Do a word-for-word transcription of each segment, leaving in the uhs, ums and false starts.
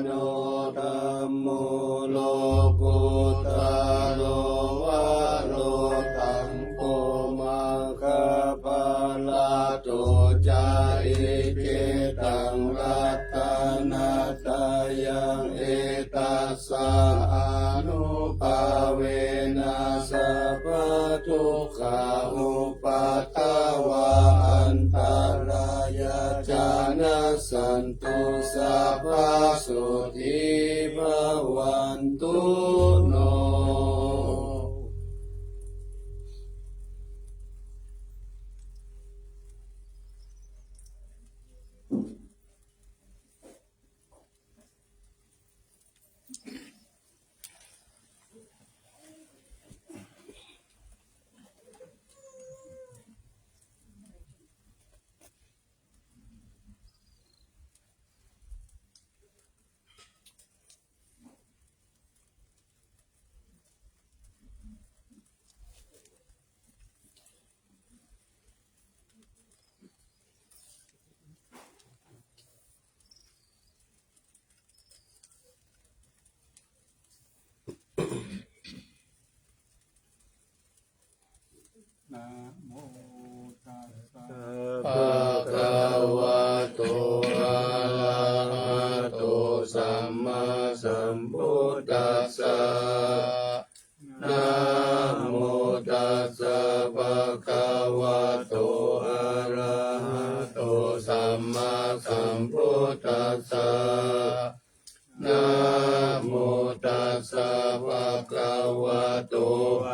no dhammo lokuttaro varo saṅgho maggaphalaṭṭho ca. Icchitaṃ ratanattayaṃ etassa ānubhāvena sabba dukkhā upaddavā antarāyā ca nassantu sabbā sotthī bhavantu no. Namo tassa bhagavato arahato sammāsambuddhassa. Namo tassa bhagavato arahato sammāsambuddhassa. Namo tassa bhagavato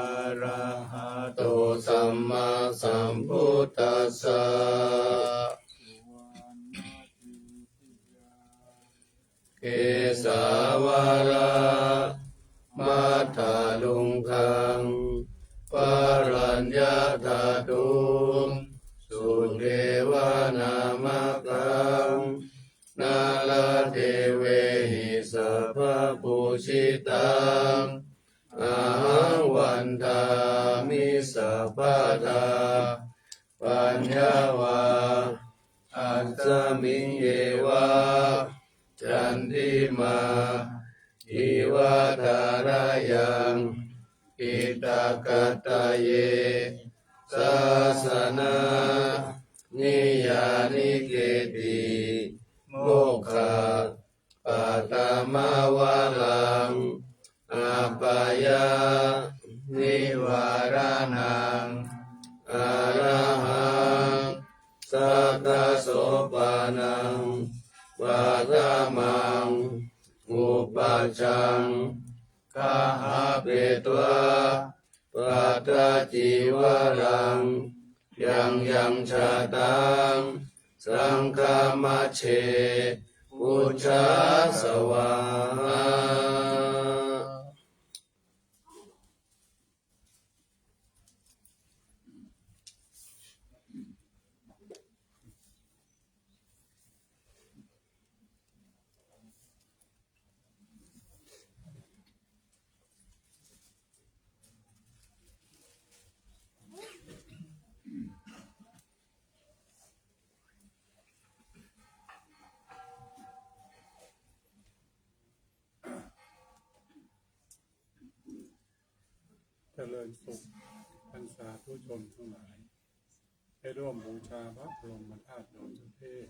arahato sammāsambuddhassa. Kesāvalāmatthaluṅgaṃ varaññadhātuṃ sudevanāmakaṃ nāḷādevehi sabbapūjitaṃ ahaṃ vandāmi sabbadā. Paññāvā asmiṃ yeva candimā iva tharayaṃ diṭṭhakataye sāsana niyanike ti mokkha paṭhamavaraṃ apāya nivāraṇaṃ arahaṃ sakkasopaṇaṃ paṭhamaṃ upajjhaṃ gahapetvā pattacīvaraṃ yaṃ yaṃ jātaṃ saṅghamajjhe pūjā svāhā. เจริญสุข ท่านสาธุชนทั้งหลาย ได้ร่วมบูชาพระบรมธาตุดอยสุเทพ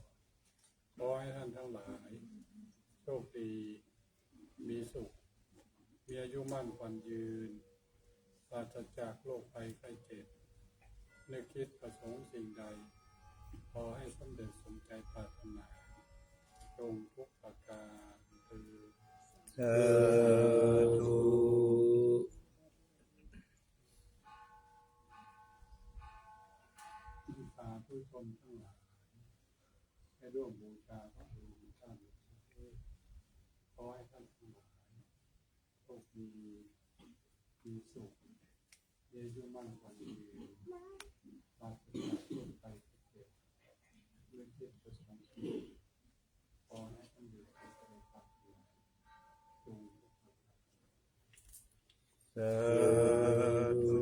ขอให้ท่านทั้งหลาย โชคดี มีสุข มีอายุมั่นขวัญยืน ปราศจากโรคภัยไข้เจ็บ นึกคิดประสงค์สิ่งใด ขอให้สำเร็จสมใจปรารถนา จงทุกประการเทอญ สาธุ สาธุชนทั้งหลาย ได้ร่วมบูชาพระบรมธาตุหลวงพ่อเทพ ขอให้ท่านทั้งหลาย โชคดี มีสุข มีอายุมั่นขวัญยืน ปราศจากโรคภัยไข้เจ็บ นึกคิดประสงค์สิ่งใด ขอให้สำเร็จสมใจปรารถนา จง สาธุ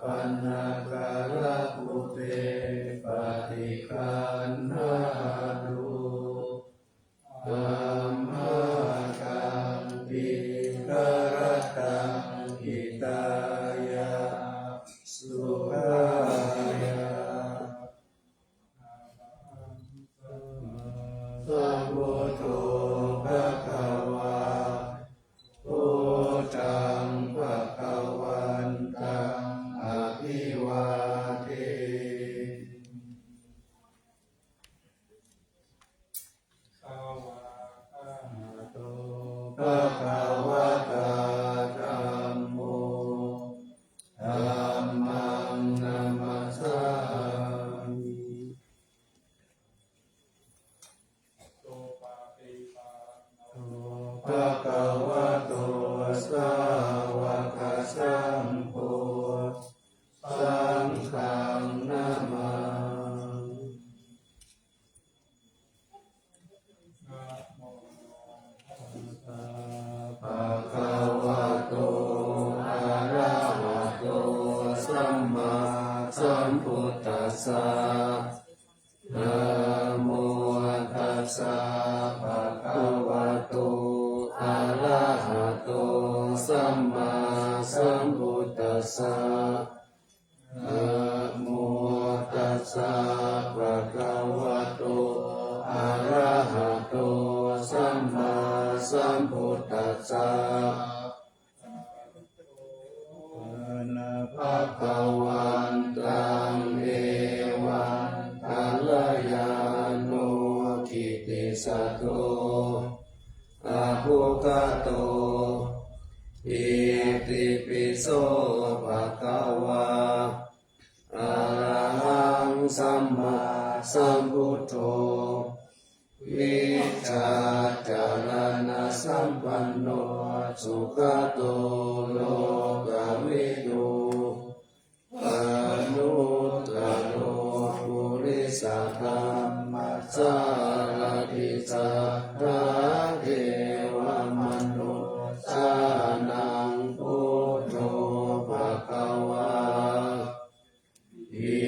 paṇḍakārabhūte paṭiggaṇhātu, amhākaṃ dīgharattaṃ hitāya sukhāya. Arahaṃ sammāsambuddho bhagavā, buddhaṃ bhagavantaṃ abhivādemi. Svākkhāto bhagavatā dhammo, dhammaṃ namassāmi. Supaṭipanno bhagavato sāvakasaṅgho, saṅghaṃ namāmi. Namo tassa bhagavato arahato sammāsambuddhassa. Namo tassa bhagavato arahato sammāsambuddhassa. Namo tassa bhagavato arahato sammāsambuddhassa. Bhagavantaṃ evaṃ kalyāṇo kittisaddo abbhuggato. Itipi so bhagavā arahaṃ sammāsambuddho vijjācaraṇasampanno sugato lokavidū anuttaro purisadammasārathi satthā devamanussānaṃ buddho bhagavā ti.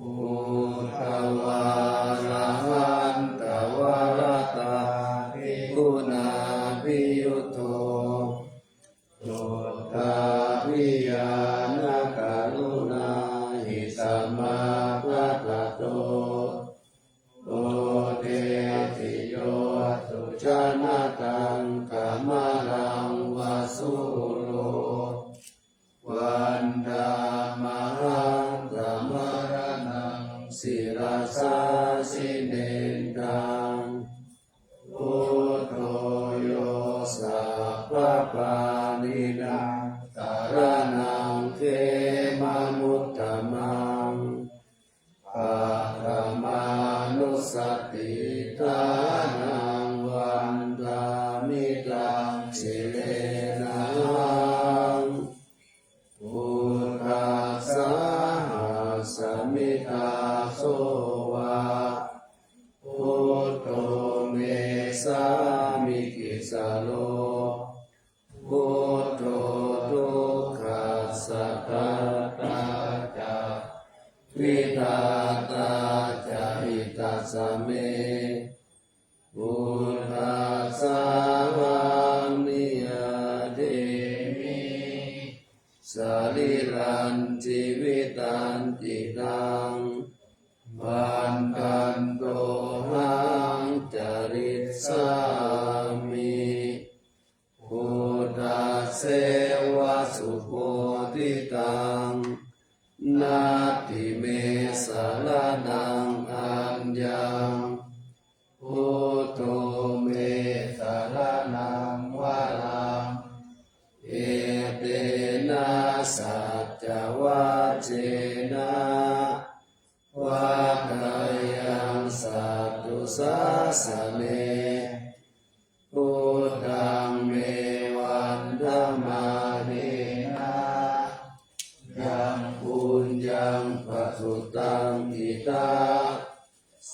Uddhavārahantavarāhagī guṇābhiyutto suddhābhiñāṇakaruṇāhi samāgatatto bodhesi yo sujanataṃ kamalaṃ va sūro vandāmahaṃ tamaharaṃ sirasā jinendaṃ. Buddho yo sabbapāṇīnaṃ saraṇaṃ khemamuttamaṃ. Paṭhamānussatiṭṭhānaṃ vandāmi taṃ sirenahaṃ. Buddhassāhasmi dāso va buddho me sāmikissaro. Buddho dukkhassa ghātā ca vidhātā ca hitassa me. Buddhassāhaṃ niyyādemi sarīrañcidaṃ bhadrantohaṃ carissāmi. Buddhasseva subodhitaṃ natthi me saraṇaṃ aññaṃ. Buddho me saraṇaṃ varaṃ etena saccavajjena vaḍḍheyyaṃ satthu sāsane. Buddhaṃ me vandamānena yaṃ puññaṃ pasutaṃ idha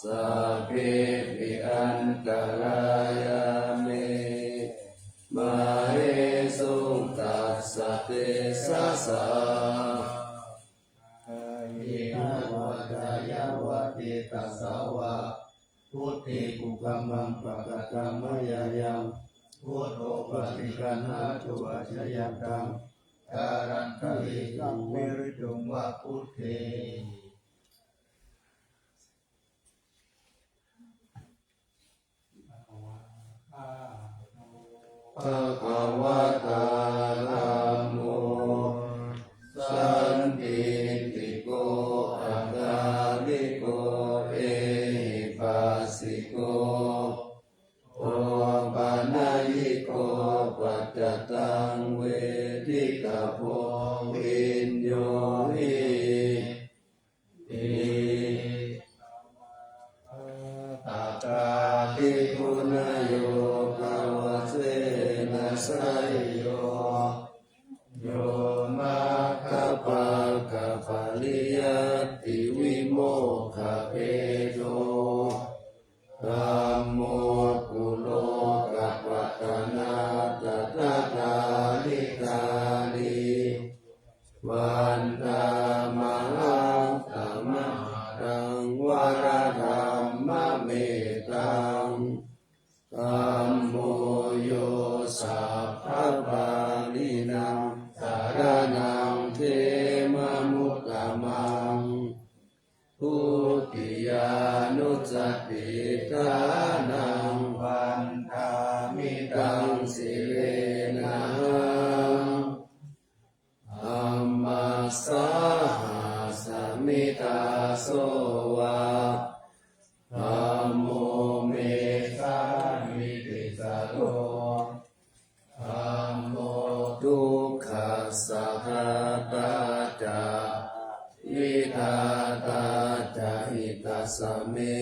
sabbepi antarāyā me māhesuṃ tassa tejasā. Kāyena vācāya va cetasā vā, buddhe kukammaṃ pakataṃ mayā yaṃ, buddho paṭiggaṇhatu accayantaṃ, kālantare saṃvarituṃ va buddhe. Bhagavatā dhammo sandiṭṭhiko akāliko ehipassiko opanayiko paccattaṃ veditabbo viññūhī ti. Atthādi guṇayogavasena seyyo, yo maggappakkhapaṭiyattavimokkhabhedo, dhammo kulokapatanā tadadhāridhārī, vandāmahaṃ tamaharaṃ varadhammametaṃ. Dhammo yo sabbapāṇīnaṃ saraṇaṃ khemamuttamaṃ, dutiyānussatiṭṭhānaṃ vandāmi taṃ sirenahaṃ. Dhammassāhasmi dāso va, dhammo me sāmikissaro, dhammo dukkhassa ghātā ca, vidhātā ca hitassa me.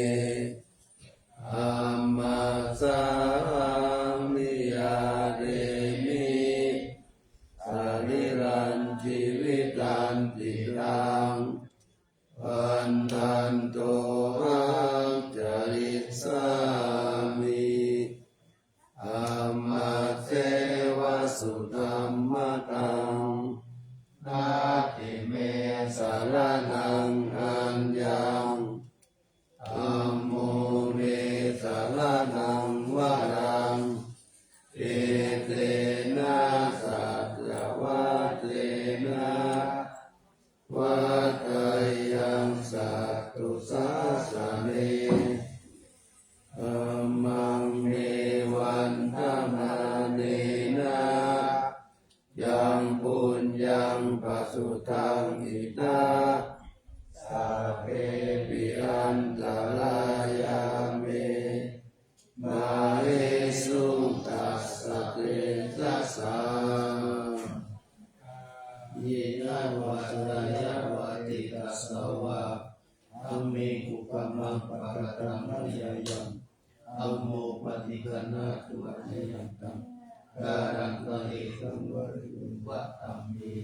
Dhammassāhaṃ niyādemi sarīrañjīvitañcidaṃ, vandantohaṃ carissāmi dhammasseva sudhammataṃ. Natthi me saraṇaṃ aññaṃ, dhammo me saraṇaṃ varaṃ, etena saccavajjena vaḍḍheyyaṃ satthu sāsane. Dhammaṃ me vandamānena yaṃ puññaṃ pasutaṃ idha, sabbepi antarāyā me māhesuṃ tassa tejasā. Kāyena vācāya va cetasā vā, dhamme kukammaṃ pakataṃ mayā yaṃ, dhammo paṭiggaṇhatu accayantaṃ, kālantare saṃvarituṃ va dhamme.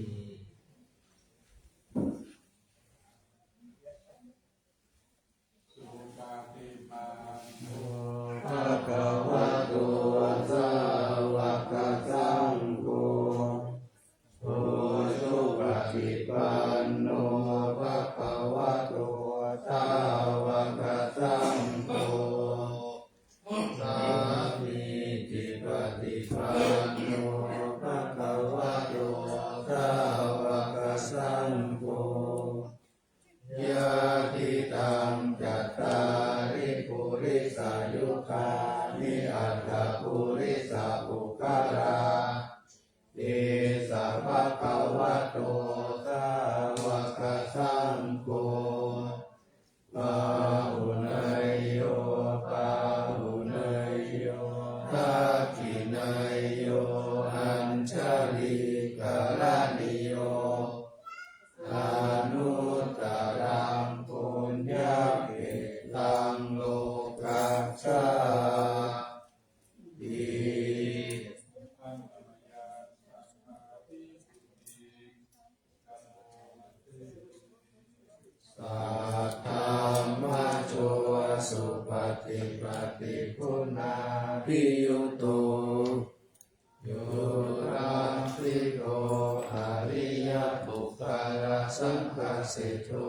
Supaṭipanno bhagavato sāvakasaṅgho, ujupaṭipanno bhagavato sāvakasaṅgho, sāmīcipaṭipanno bhagavato sāvakasaṅgho, yadidaṃ cattāri purisayugāni aṭṭha purisapuggalā, esa bhagavato sāvakasaṅgho, āhuneyyo pāhuneyyo dakkhiṇeyyo añjalikaraṇīyo, anuttaraṃ puññakkhettaṃ lokassā ti. Saddhammajo supaṭipattino guṇābhiyutto, yoṭṭhabbidho ariyapuggalasaṅghaseṭṭho,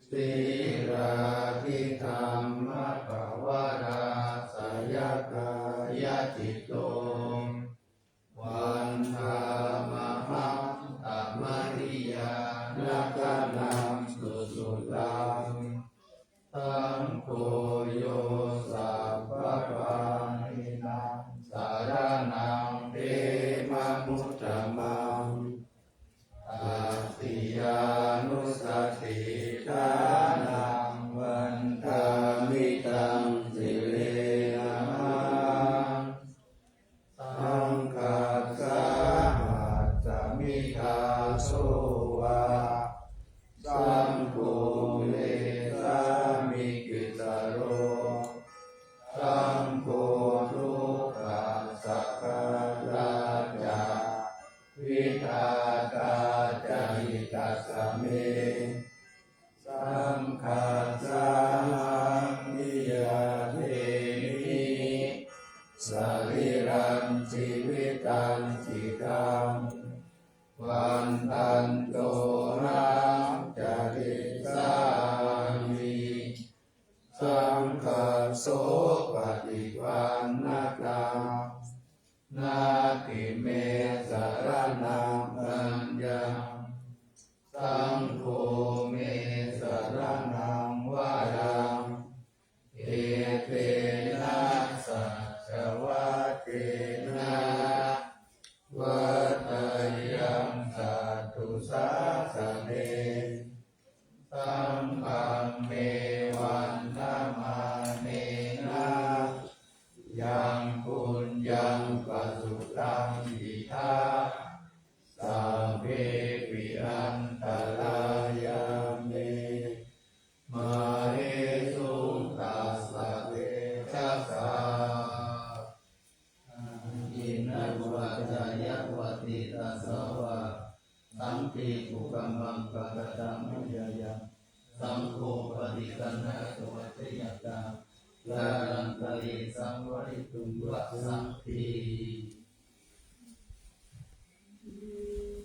sīlādidhammapavarāsayakāyacitto, vandāmahaṃ tamariyāna gaṇaṃ susuddhaṃ. Saṅgho yo sabbapāṇīnaṃ saraṇaṃ khemamuttamaṃ, tatiyānussatiṭṭhānaṃ vandāmi taṃ sirenahaṃ. Saṅghassāhasmi dāso va, saṅgho me sāmikissaro, saṅgho dukkhassa ghātā ca, vidhātā ca hitassa me. Saṅghassāhaṃ niyyādemi, sarīrañjīvitañcidaṃ. Vandantohaṃ carissāmi, saṅghassopaṭipannataṃ. Natthi me saraṇaṃ aññaṃ, saṅgho me saraṇaṃ varaṃ. Etena saccavajjena, vaḍḍheyyaṃ satthu sāsane. Saṅghaṃ me vandamānena, yaṃ puññaṃ pasutaṃ idha, sabbepi antarāyā me, māhesuṃ tassa tejasā. Iminā vajjayaṃ vatiṭṭhassa va, saṅghe kukammaṃ pakataṃ mayā yaṃ, saṅgho paṭiggaṇhatu accayantaṃ, kālantare saṃvarituṃ va saṅghe.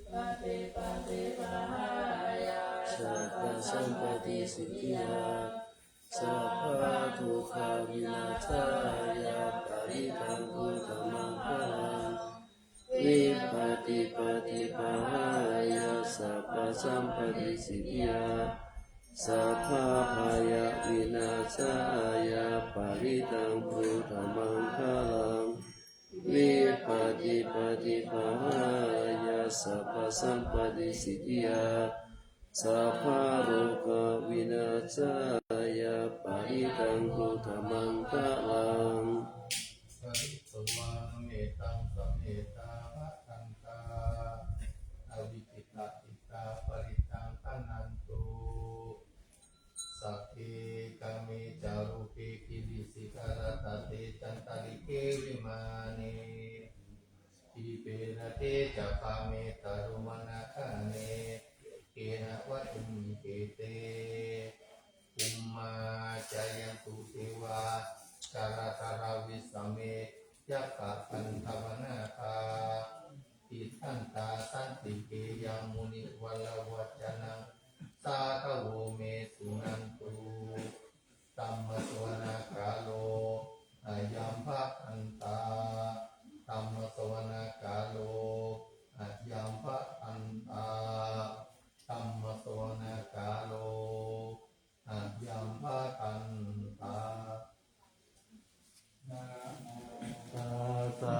Vipattipaṭibāhāya sabbasampattisiddhiyā, sabbadukkhavināsāya parittaṃ brūtha maṅgalaṃ. Vipattipaṭibāhāya sabbasampattisiddhiyā, sabbabhayavināsāya parittaṃ brūtha maṅgalaṃ. Vipattipaṭibāhāya sabbasampattisiddhiyā, sabbarogavināsāya parittaṃ brūtha maṅgalaṃ. Pharitvāna mettaṃ samettā bhadantā, avikkhittacittā parittaṃ bhaṇantu. Sagge kāme ca rūpe girisikharataṭe cantalikkhe vimāne, dīpe raṭṭhe ca gāme taruvanagahane gehavatthumhi khette, bhummā cāyantu devā jalathalavisame yakkhagandhabbanāgā, tiṭṭhantā santike yaṃ munivaravacanaṃ sādhavo me suṇantu. Dhammassavanakālo ayaṃ bhadantā. Dhammassavanakālo ayaṃ bhadantā. Dhammassavanakālo ayaṃ bhadantā. Namo tassa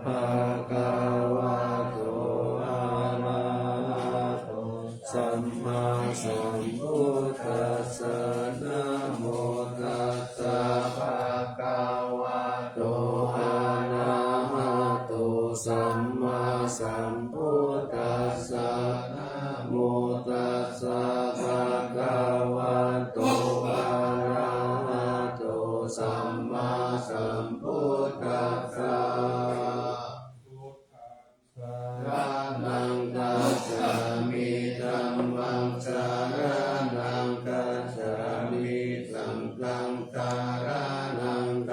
bhagavato arahato sammāsambuddhassa. Namo tassa bhagavato arahato sammāsambuddhassa. Namo tassa bhagavato arahato sammāsambuddhassa. Saraṇaṃ gacchāmi, dhammaṃ saraṇaṃ gacchāmi, saṅghaṃ saraṇaṃ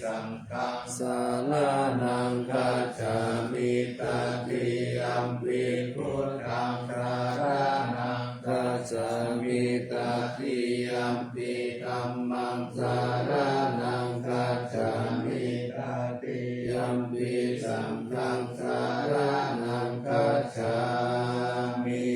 saṅghaṃ saraṇaṃ gacchāmi. Tatiyampi buddhaṃ saraṇaṃ gacchāmi. Tatiyampi dhammaṃ saraṇaṃ gacchāmi. Tatiyampi saṅghaṃ saraṇaṃ gacchāmi.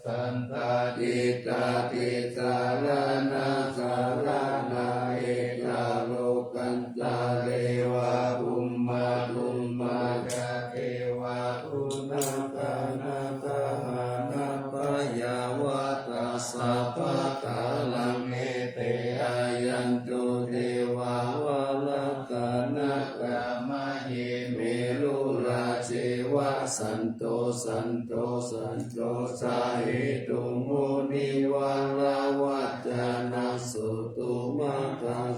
Santatitati saraṇaṃ saraṇā etta lokantare va bhummā bhummā ca devā guṇagaṇā dahānapayāvatā sabbaṭṭhānaṃ ete āyantu devā varakkhantā mahe merurāceva santo santo santo sahetuṃ munivaravacanaṃ sutvā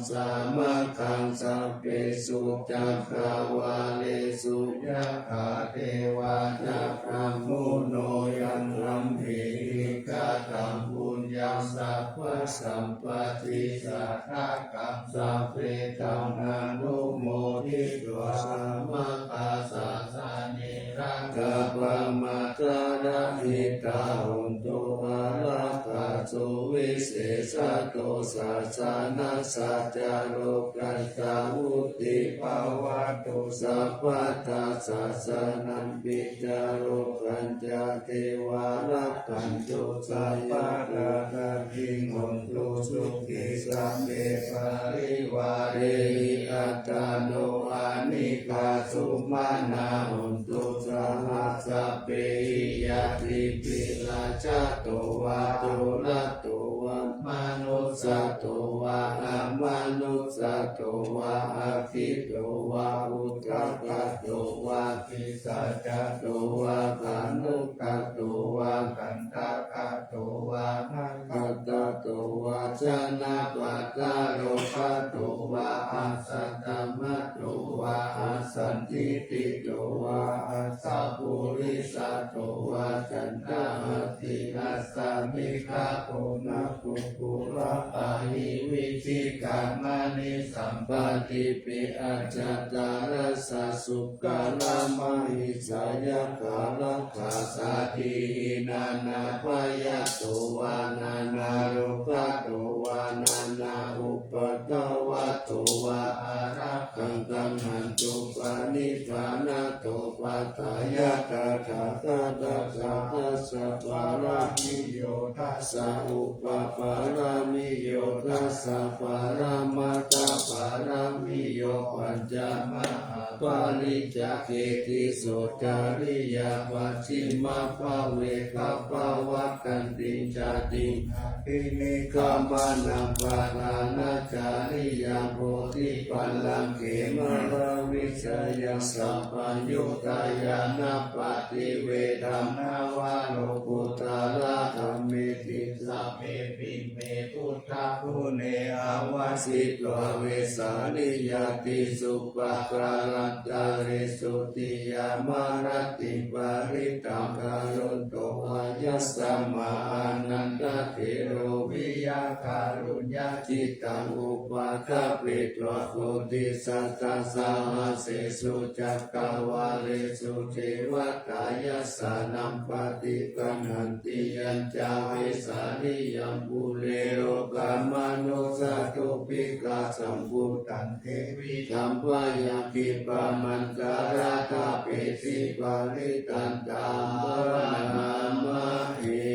saggaṃ sabbesu cakkavāḷesu yathā devā ca brahmuno yaṃ brahmehikataṃ puññaṃ sabbasampattisiddhiyā taṃ sabbe taṃ anumoditvā sāvakā sāsane rakkhāpamācārahitā hontu ārakkhā suvisesato sāsanassa ca lokassa vuḍḍhī bhavatu sabbadā. Sāsanampi ca lokañca devā rakkhantu sabbadā. Saddhiṃ hontu sukhī sabbe parivārehi attano anīghā sumanā hontu saha sabbehi ñātibhi. Rājato vā corato vā manussato vā amanussato vā aggito vā udakato vā pisācato vā khāṇukato vā kaṇṭakato vā nakkhattato vā janapadarogato vā asaddhammato vā asandiṭṭhito vā asappurisato vā caṇḍahatthi-nakkhakukkura-ahi-vicchika-maṇisappadīpi ajjhattaracchasūkaramahisayakkharakkhasādīhi nānābhayato vā nānārogato vā nānāupaddavato vā ārakkhaṃ gaṇhantu paṇidhānato. Patthāya tathāgatassa dasa pāramiyo dasa upapāramiyo dasa paramattha pāramiyo pañca mahāpariccāge tisso cariyā pacchimabbhave gabbhāvakkantiṃ jātiṃ abhinikkhamanaṃ padhānacariyaṃ bodhipallaṅke māravijayaṃ sabbaññutañāṇappaṭivedhaṃ nava lokuttaradhammeti sabbepime buddhaguṇe āvajjitvā vesāliyā tīsu pākārantaresu tiyāmarattiṃ parittaṃ karonto āyasmā ānandatthero viya kāruññacittaṃ upaṭṭhapetvā koṭisatasahassesu cakkavāḷesu devatā yassāṇaṃ paṭiggaṇhanti yañca vesāliyaṃ pure rogāmanussadubbhikkhasambhūtaṃ tividhaṃ bhayaṃ khippamantaradhāpesi parittaṃ taṃ bhaṇāma he.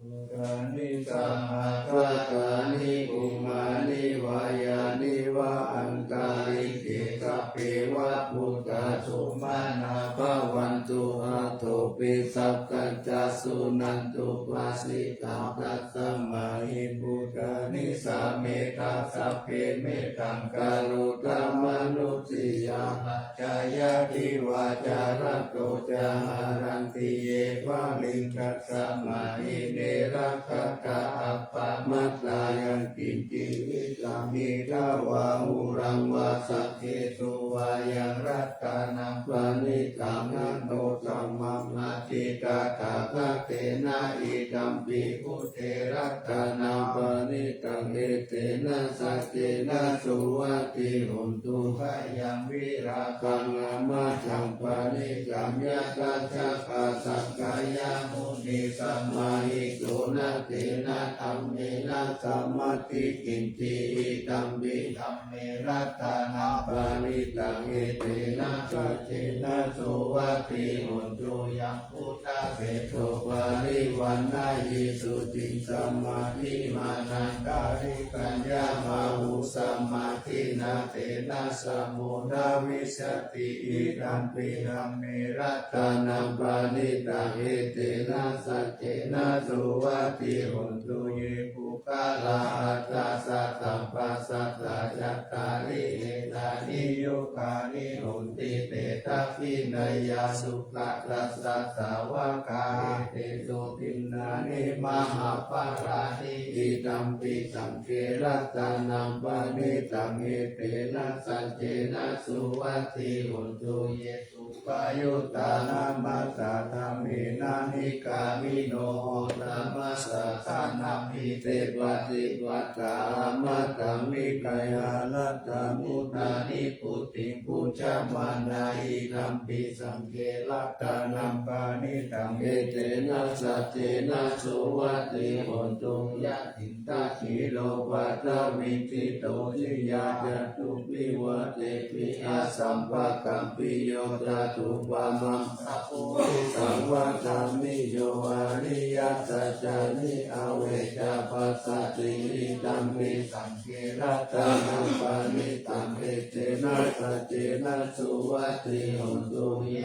Bhūtāni samāgatāni bhummāni vā yāni va antalikkhe sabbe va bhūtā sumanā bhavantu athopi sakkacca suṇantu bhāsitaṃ. Tasmā hi bhūtā nisāmetha sabbe mettaṃ karotha mānusiyā pajāya divā ca ratto ca haranti ye baliṃ tasmā hi ne rakkhatha appamattā. Yaṅkiñci vittaṃ idha vā huraṃ vā saggesu vā yaṃ ratanaṃ paṇītaṃ na no samaṃ atthi tathāgatena idampi buddhe ratanaṃ paṇītaṃ etena saccena suvatthi hotu. Khayaṃ virāgaṃ amataṃ paṇītaṃ yadajjhagā sakyamunī samāhito na tena dhammena samatthi kiñci idampi dhamme ratanaṃ paṇītaṃ etena saccena suvatthi hotu. Yaṃ buddhaseṭṭho parivaṇṇayī suciṃ samādhimānantarikaññamāhu samādhinā tena samo na vijjati idampi dhamme ratanaṃ paṇītaṃ etena saccena suvatthi hotu. Ye puggalā aṭṭha sataṃ pasaṭṭhā cattāri etāni yugāni honti te dakkhiṇeyyā sugatassa sāvakā etesu dinnāni mahapphalāni idampi saṅghe ratanaṃ paṇītaṃ etena saccena suvatthi hotu. Ye suppayuttā nāma saddhammena nikkāmino gotamasāsanamhi te pattipattā amataṃ vigayha laddhā mudhā nibbutiṃ bhuñjamānā idampi saṅghe ratanaṃ paṇītaṃ etena saccena suvatthi hotu. Yathindakhīlo paṭhaviṃ sito siyā catubbhi vātehi asampakampiyo tathūpamaṃ sappurisaṃ vadāmi yo ariyasaccāni avecca passati idampi saṅghe ratanaṃ paṇītaṃ etena saccena suvatthi hotu. Ye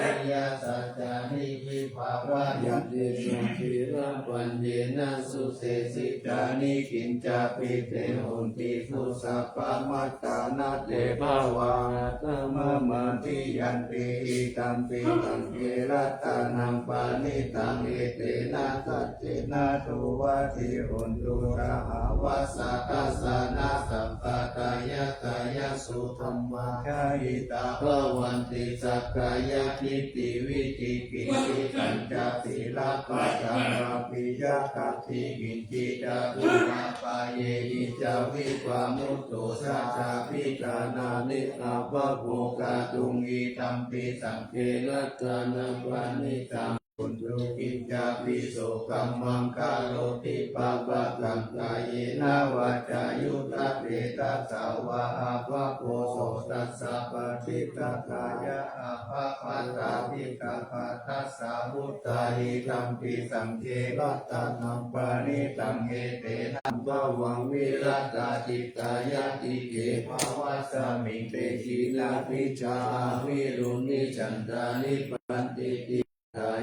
ariyasaccāni vibhāvayanti sukhina paññena sudesitāni kiñcāpi te honti dussappamattā na te bhavaṃ aṭṭhamamādiyanti idampi saṅghe ratanaṃ paṇītaṃ etena saccena suvatthi hotu. Sahāvassa dassanasam patayācāya sudhammā jahitā bhavanti sakkāyadiṭṭhi vicikicchitañca sīlabbataṃ abhiyācati kiñci catūhapāyehi ca vippamutto saccabhiṭhānāni abhabbo kātuṃ idampi saṅghe ratanaṃ paṇītaṃ. Kiñcāpi so kammaṃ karoti pāpakaṃ kāyena vācāyuda cetasā vā abhabbo so tassa paṭicchadāya abhabbatā piṭṭhapādassa vuttā idampi saṅghe ratanaṃ paṇītaṃ etena bhavaṃ virattacittāyatike bhavasmiṃ te khīṇabījā avirūḷhichandā nibbanti dīghā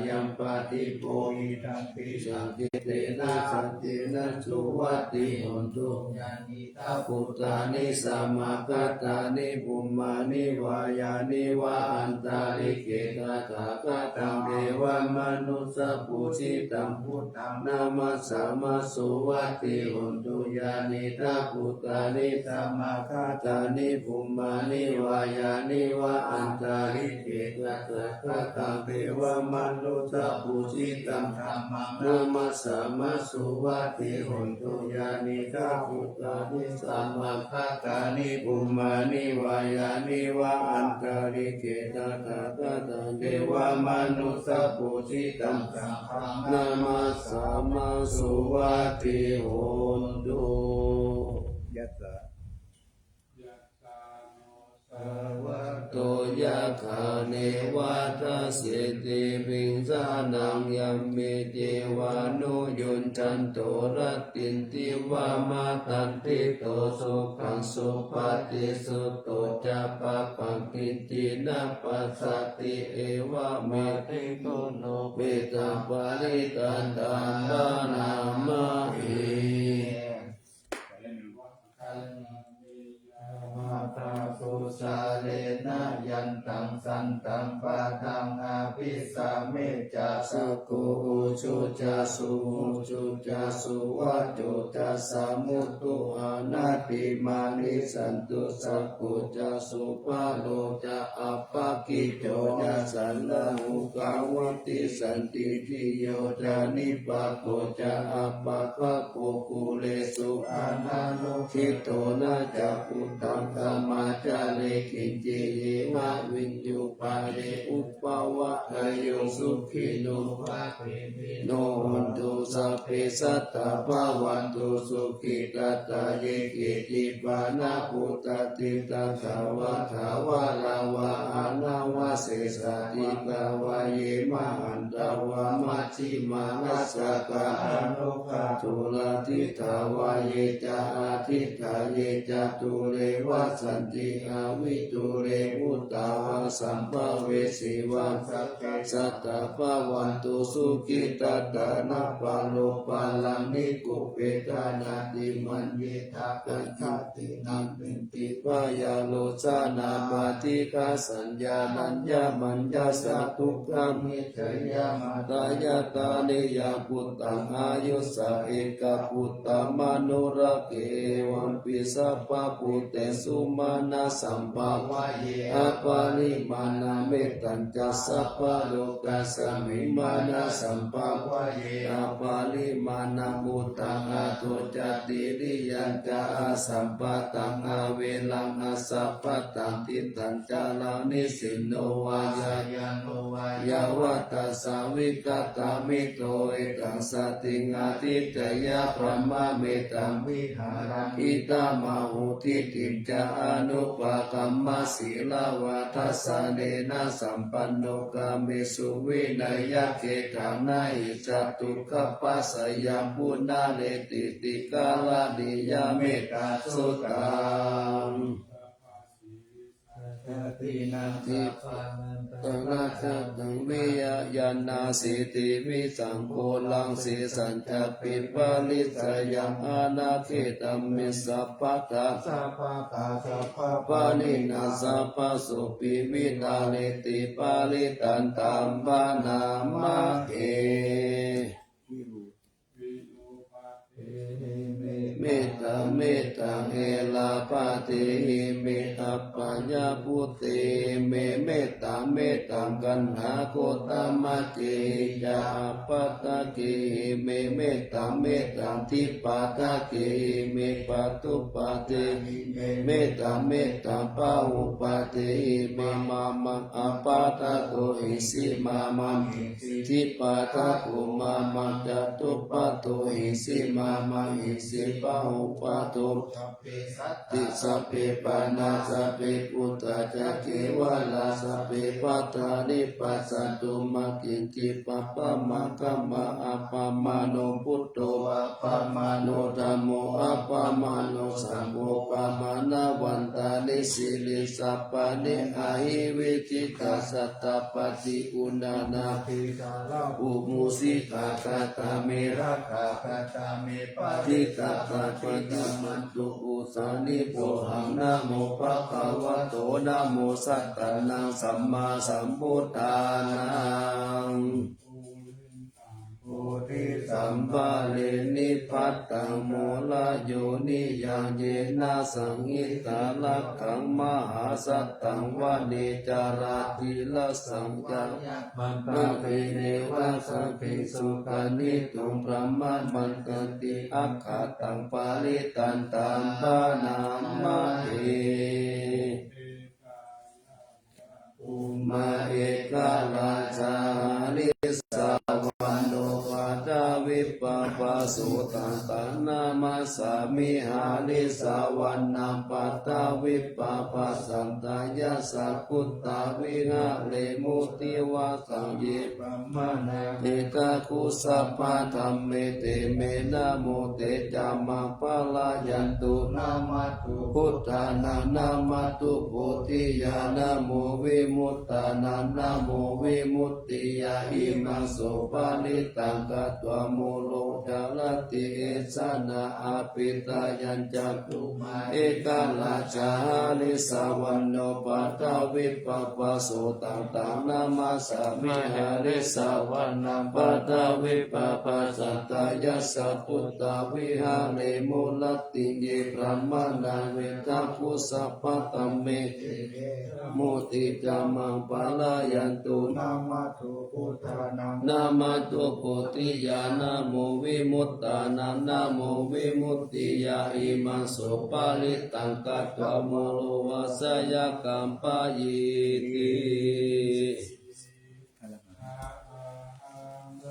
yaṃ padīpo idampi saṅghe etena saccena suvatthi hotu. Yānīdha bhūtāni samāgatāni bhummāni vā yāni va antalikkhe tathāgataṃ devamanussapūjitaṃ buddhaṃ namassāma suvatthi hotu. Yānīdha bhūtāni samāgatāni bhummāni vā yāni va antalikkhe tathāgataṃ devamanussapūjitaṃ dhammaṃ namassāma suvatthi hotu. Yānīdha bhūtāni samāgatāni bhummāni vā yāni va antalikkhe tathāgataṃ devamanussapūjitaṃ saṅghaṃ namassāma suvatthi hotu. Yassā vato yakkha neva dassete piṃsānaṃ yamhi cevānuyuñjanto rattindiva matandito sukhaṃ supati sutto ca pāpaṃ kiñci na passati evamādidho no petāparittantānāmāhi. Dhammaddhammapaṭipadā dusārena yantaṃ santaṃ padaṃ abhisamecca. Sakko ujū ca suhujū ca suvaco cassa mudu anatimānī. Santussako ca subharo ca appakicco ca sallahukavutti. Santindriyo ca nipako ca appagabbho kulesu ananu ṭṭhito. Na ca khuddaṃ samācare kiñci yena viññū pare upavadeyyuṃ. Sukhino vā khemino hontu sabbe sattā bhavantu sukhitattā. Ye keci pāṇabhūtatthi tathāva thāvarā vā anavasesā dīghā vā ye mahantā vā maj jhimā rassakā aṇukathūlā diṭṭhā vā ye ca adiṭṭhā ye ca dūre vasanti avidūre bhūtā vā sambhavesī vā sabbe sattā bhavantu sukhitattā. Na paro paraṃ nikubbetha nātimaññetha katthaci naṃ kiñci byārosanā paṭighasaññā nāññamaññassa dukkhamiccheyya. Mātā yathā niyaṃ puttaṃ āyusā ekaputtamanurakkhe evampi sabbabhūtesu mānasambhāvaye aparimāṇaṃ. Mettañca sabbalokasmiṃ mānasambhāvaye aparimāṇaṃ uddhaṃ adho ca tiriyañca asambādhaṃ averaṃ asapattaṃ. Tiṭṭhañcaraṃ nisinno vā sayāno vā yāvatassa vigatamiddho etaṃ satiṃ adhiṭṭheyya brahmametaṃ vihāraṃ idhamāhu. Diṭṭhiñca anupagamma sīlavā dassanena sampanno kāmesu vineyya gedhaṃ na hi jātu gabbhaseyyaṃ punaretīti. Karaṇīyamettasuttaṃ. Sabbapāṇinaṃ sabbantarāyasaññā vijjānāsīti visuṃ ghūraṃ. Sesañcāpi parissayaṃ anapeksāmi sabbattha sabbattā sabbapāṇinaṃ sabbasopi viharati parittaṃ taṃ bhaṇāma he. Mettaṃ mettaṃ erāpathehi me, abyāputtehi me, mettaṃ mettaṃ kaṇhagotamakehi ca, apādakehi me, mettaṃ mettaṃ dipādakehi me, paccupaddhehi me, mettaṃ mettaṃ bahuppaddhehi me. Mā maṃ apādako hesi, mā maṃ hesi dipādako, mā maṃ catuppādahesi, mā maṃ hesi bahuppādo. Sabbe sattāti sabbe pāṇā, sabbe bhūtā ca kevalā, sabbe bhadrāni passantu, mā kiñci pāpam akama. Appamāṇo buddho, appamāṇo dhammo, appamāṇo saṅgho, pamāṇavantāni sirīsapāni, ahi vicchikā satapadī uṇṇānābhī sarabū mūsikā. Katā me rakkhā, katā me parittānā, paṭikkamantu bhūtāni, bhohaṃ namo bhagavato, namo sattannaṃ sammāsambuddhānaṃ. Bodhisaṃ pariṇibbatanaṃ mūḷayojanāyaṃ, yena saṃhitā rakkhaṃ mahāsathaṃ, vane carāti rasaṃ ca yaṃ mandavalīneva, sabbītiyo vivajjantu, brahmametaṃ vihāraṃ parittaṃ taṃ bhaṇāma he. Bhummā ekarājā harissavaṇṇo, paṭhavippabhāso, taṃ taṃ namassāmi harissavaṇṇaṃ. Paṭhavippabhāsaṃ tayajja guttā, viharemu divā saṃ ye brāhmaṇā etagusapā dhamme, te me namo te ca maṃ pālayantu. Namatthu buddhānaṃ, namatthu bodhiyā, namo vimuttānaṃ, namo vimuttiyā. Imaṃ so parittaṃ katvā moro ca ratī esanā apetayañcakkhumā ekarājā harissavaṇṇo paṭhavippabhāso taṃ taṃ namassāmi harissavaṇṇaṃ paṭhavippabhāsaṃ tayajja guttā viharemu rattiṃ. Ye brāhmaṇā vedagu sabbadhamme te te mutti ca maṃ pālayantu. Namatthu buddhānaṃ namatthu bodhiyā namo vimuttānaṃ namo vimuttiyā imaṃ so parittaṃ katvā moro vāsayaṃ kampayiti.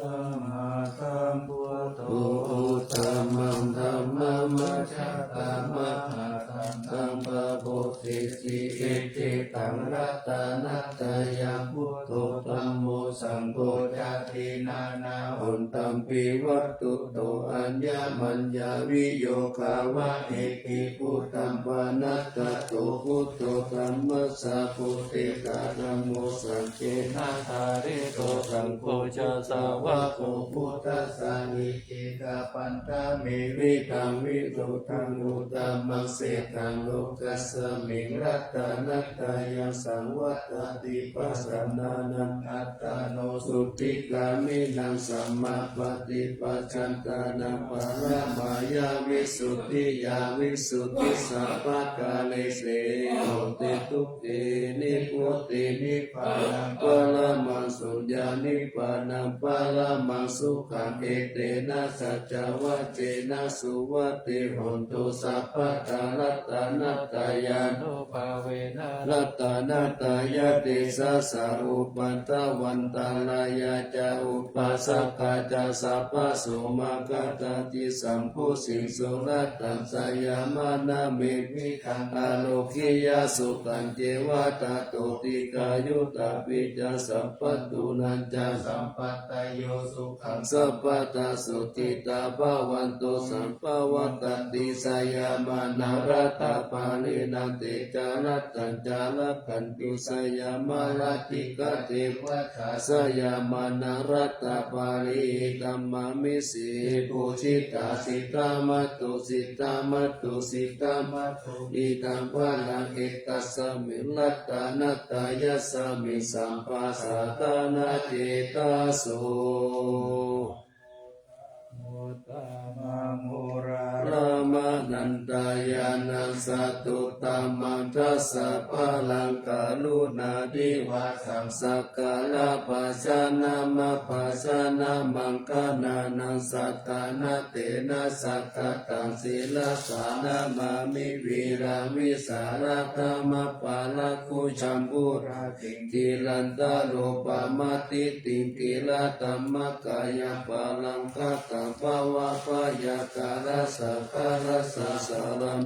Sammāsambuddho uttamaṃ dhammamajjhattaṃ mahāsaṅghaṃ pavadehi icchitaṃ ratanattayaṃ buddho dhammo saṅgho ca tiṇṇannahontampi vatthuto aññamaññaviyogāvaheti buddhaṃ paṇītato buddho dhammassa bodhiṭṭhā dhammo saṅghena pālito saṅgho ca sāvako buddhassa icchitapaññā me vidaṃ vidutaṃ uttamaṃ sejjaṃ lokasmiṃ ratanattayaṃ saṃvattati pasannānaṃ attano suttikāmino sammāpaṭipajjantānaṃ paramāya visuddhiyā visuddhisabbakāresu hotu te. Nibbutiṃ nibbānaṃ paramaṃ suññaṃ nibbānaṃ paramaṃ sukhaṃ etena saccavajjena suvatthi hontu sabbadā. Ratanattayānubhāvena ratanattayatejasā upaddavaṃ antarāyā ca upaddavā ca sabbaso maṅgalañca sambhūtiṃ suratattayamānā me vidaṃ ārogyasukhañceva tato dīghāyutā pija sabbadunnānañca sampādayo sukhaṃ sabbadā sotthitā bhavantu. Sabbā vata disāyamānā rattabbalīnā te ca rattañca rakkhantu seyyaṃ mārā dīghā devatā seyyaṃ mārā rattabbalī. Idamā me sirī pūjitā sītā mātu sītā mātu sītā mātu idaṃ vanaṃ etasmiṃ ratanattayasmiṃ sabbasattānaṃ cetaso. Uttamaṃ uḷāramaṃ anantañāṇaṃ satuttamaṃ dasabalaṃ karuṇāti vāsaṃ sakkāra bhajana bhajana maṅgalānaṃ saddhāna tena samādaṃ sirasā namāmi viraṃ vītarāgaṃ apālakuṭaṃ purātiṃ chirantarūpam atiṭṭhitaṃ dhīratammakāyaṃ paṇṇaraṃ bhavabhayakaraṃ sāgaraṃ sāgaraṃ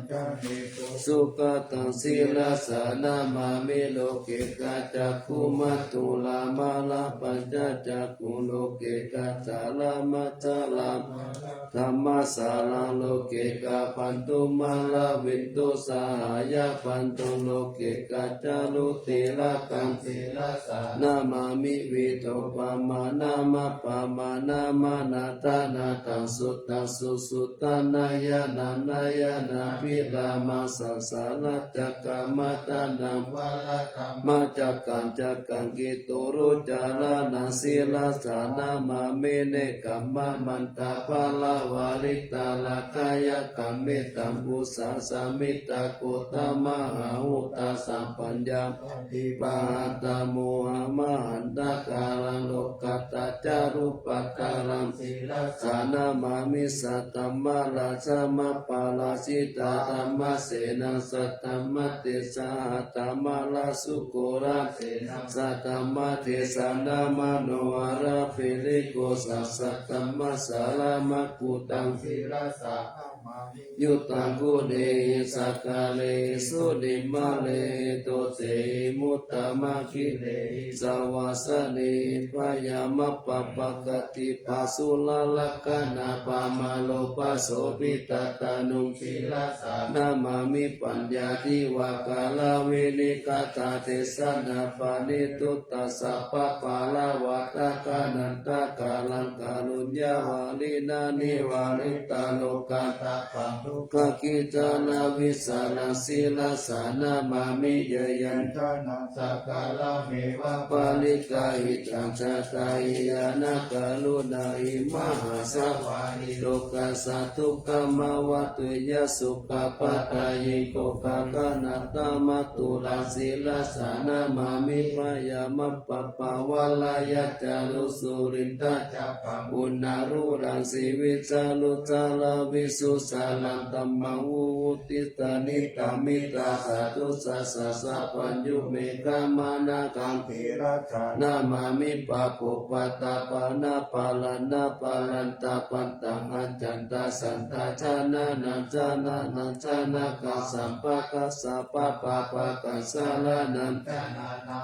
sugataṃ sirasā namāmi lokekā cakkhumā thūlā mālā pañcacakkhum lokekā jalamaggalaṃ dhammasāraṃ lokekā bandhuṃ māravindo sahāya bandhuṃ lokekā ca rū tilakaṃ sirasā namāmi vīrūpamanāmappamāṇamanātanaṭṭhaṃ suddhaṃ susuddhaṃ nayanānayanābhirāmaṃ sāgaraṃ cakkhumā tadaṃ varaṃ dhammacakkaṃ cakkaṃ kiturucaraṇaṃ sirasā namāmi nekkhammamantapaṇṇaraṃ vītarāgayakkhaṃ mettambusekaṃ mittakaṃ uddhaṃ mahābhūtaṃ samphaṇṇaṃ paṭipahāntamuhamahantakāraṃ lokuttacārubhaddaraṃ sirasā namāmi saddhammaradhaṃ aparājitasaṅghaṃ dhammasenaṃ saddhammatejasahatthaṃ marāsūkurasenaṃ saddhammatejaṃ manoharaṃ girigaṅgāraṃ saddhammasāraṃ uttamaṃ yuttaṃ guṇehi sakkārehi sunimmānehi, dosehi muttamakhīlehi savāsanehi, byāmappamāpakāramāpasu lalāgaṇapamāro pasobhitattanū sirasā namāmi. Paññādhīva kāravinigāthā, desanāpaṇidhū tassa pāpālavattaka, nandakāraṃ kāruññavārinā nivārattalokatabbaṃ, duggāhadiṭṭhānavissaraṃ sirasā namāmi. Yayañca naṃ sakkarameva pariggāhitaṃ, jātā hiyānā karuṇā imhāsvā hi, lokassa dukkhamāva tuyya sukha padayiṃ, gokhāganattamāturaṃ sirasā namāmi. Byāmappamāpāvaṃ rājāno surindacabbaṃ, uṇṇāluṃ sīvisaruṃ saraṃvisuṃ saraṃ, dhammaṃ vivutti taṇhitāmiddhaṃ, satthu saha sabbaññuṃ meghamanāgaṃ, sirasā namāmi. Pāpūpaṭṭhapāṇābharanābharantapatthaṃ, ajjhattasaṇṭhācaraṇaṃ caraṇaṃ janakaṃ, sabbāgā sabbābhāgā saraṇaṃ,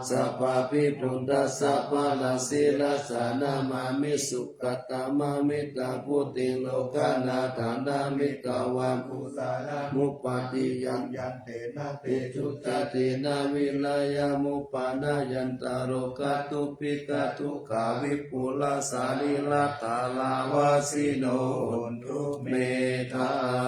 sabbābhī buddhassa balaṃ, sirasā namāmi. Sugatāmanukampānaṃ vuṭiṃ, lokanaṭṭhānaṃ mitvā, kusalamupayaṃ, yantena te duccattena vīriyamuppanāyantaṃ, rogā dubhikkhā dukkhā vipulā, sarīrathāravasino hontu, mettāya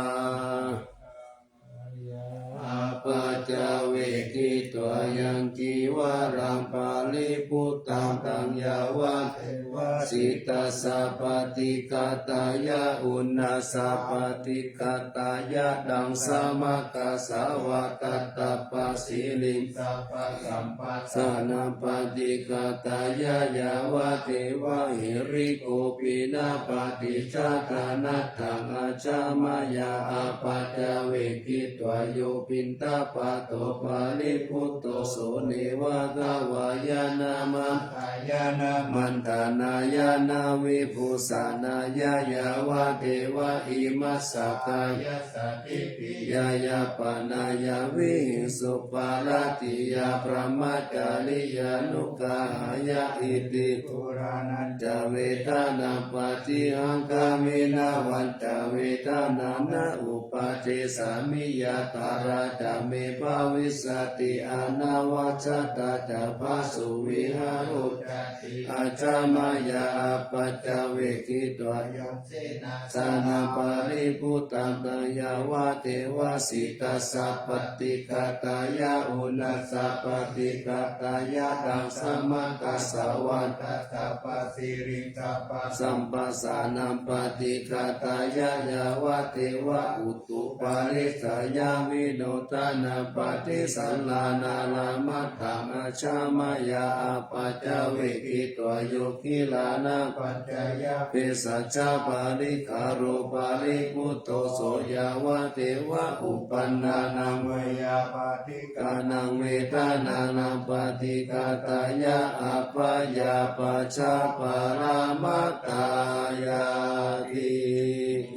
appaṭivekkhitvā, yaṃ cīvaraṃ paribhuttaṃ, taṃ yāvadeva sītassa paṭighātāya, uṇhassa paṭighātāya, taṃ samaggāsvā tattapasiriṃ, sabbasamphassānaṃ paṭighātāya, yāvadeva hirikopinapaṭicchādanatthaṃ, ajja mayā appaṭivekkhitvā, yo piṇḍapāto paribhutto, so neva davāya na madāya na maṇḍanāya na vibhūsanāya, yāvadeva imassa kāyassa ṭhitiyā yāpanāya vihiṃsuparatiyā brahmacariyānuggahāya, iti purāṇañca vedanaṃ paṭihaṅkhāmi, navañca vedanaṃ na uppādessāmi, yātrā ca me bhavissati anavajjatā ca phāsuvihāro cāti, ajja mayā appaṭivekkhitvā, yaṃ senāsanaṃ paribhuttaṃ, taṃ yāvadeva sītassa paṭighātāya, uṇhassa paṭighātāya, taṃ samaggāsvā tattapasiriṃ, sabbasamphassānaṃ paṭighātāya, yāvadeva utuparissayavinodanaṃ paṭisallānārāmatthaṃ, ajja mayā appaṭivekkhitvā, yo gilānapaccayabhesajjaparikkhāro paribhutto, so yāvadeva uppannānaṃ veyyābādhikānaṃ vedanānaṃ paṭighātāya, abyāpajjhaparamatāyāti.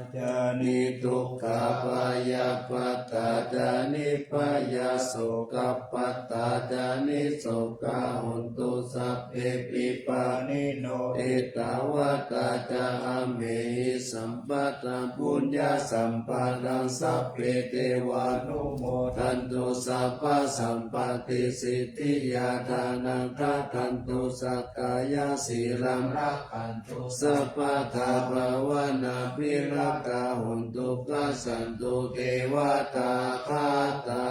Ca niddukkhā bhayappattā ca nibbhayā sokappattā ca nissokā hontu sabbepi pāṇino. Ettāvatā ca amhehi sambhataṃ puññasampadaṃ sabbe devānumodantu sabbasampattisiddhiyā. Dānaṃ dadantu saddhāya sīlaṃ rakkhantu sabbadā bhāvanābhiratā hontu gacchantu devatāgatā.